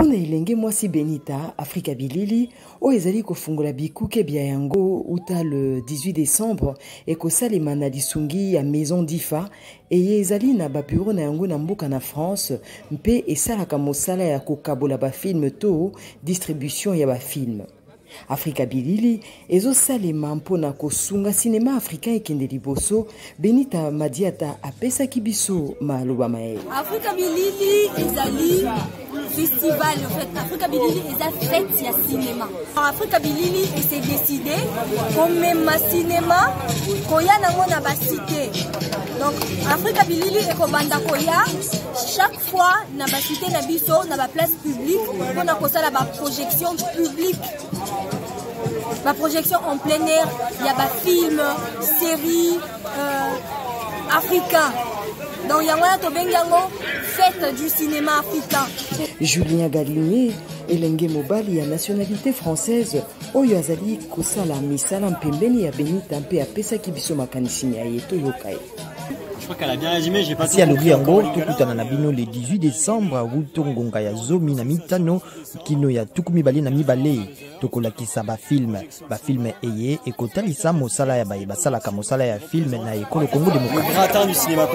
Mpo na elenge mwasi Benita, Afrika Bilili, oyo ezali kofungola bikuke bya yango uta le 18 decembre, ekosalema na lisungi ya Maison Difa, eye ezali na ba bureau na yango na mboka na France mpe esalaka mosala ya kokabola ba film to distribution ya ba film. Afrika Bilili ezosalema mpo na kosunga sinema africain ekende liboso. Benita Madiata apesaki biso maloba maye. Afrika Bilili ezali festival en fait. Afrika Bilili eza fête ya cinéma. Afrika Bilili ese décidé komema cinéma koya nango na bacité. Donc Afrika Bilili ekobanda koya chaque fois na bacité na biso na baplace publique mpona kosala baprojection publique, baprojection en plein air ya bafilm, série africain. Donc yango wana tobengi yango fête du cinéma africain. Julien Galinier, elenge mobali ya nationalité française oyo azali kosala misala mpembeni ya Benita mpe apesaki biso makanisi ya ye, toyoka ye. Asi alobi yango, tokutana na bino le 18 décembre wuto ngonga ya 15 kino ya 22. Tokolakisa bafilm, bafilm eye ekotalisa mosala ya baye basalaka mosala ya film na ekolo Congo démocratique.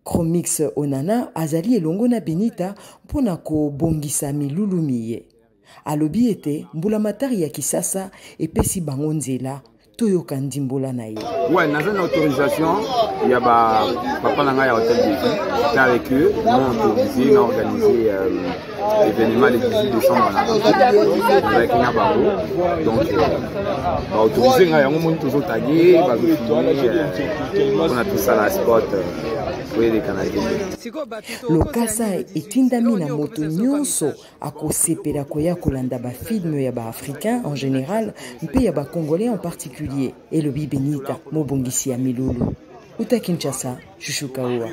Chromix Onana azali elongo na Benita mpo na kobongisa milulu miye. Alobi ete mbulamatari ya Kisasa epesi bango nzela. Toyoka ndimbola na ye. Ouais, naza na autorisation ya ba papa na ngai ya hôtel de ville. J'étais avec eux, ils m'ont autorisé na organisé événement le 18 décembre na nazalaki na bango. Donc baautorise ngai yango, moni tozotage, bazofilme mpona tosala sport koyeleka na te. Lokasa etindami na moto nyonso akosepela koya kolanda bafilme ya baafricain en général mpe ya bacongolais en particulier, elobi Benita, mobongisi ya milulu. Uta Kinshasa, Chuchu Kaua.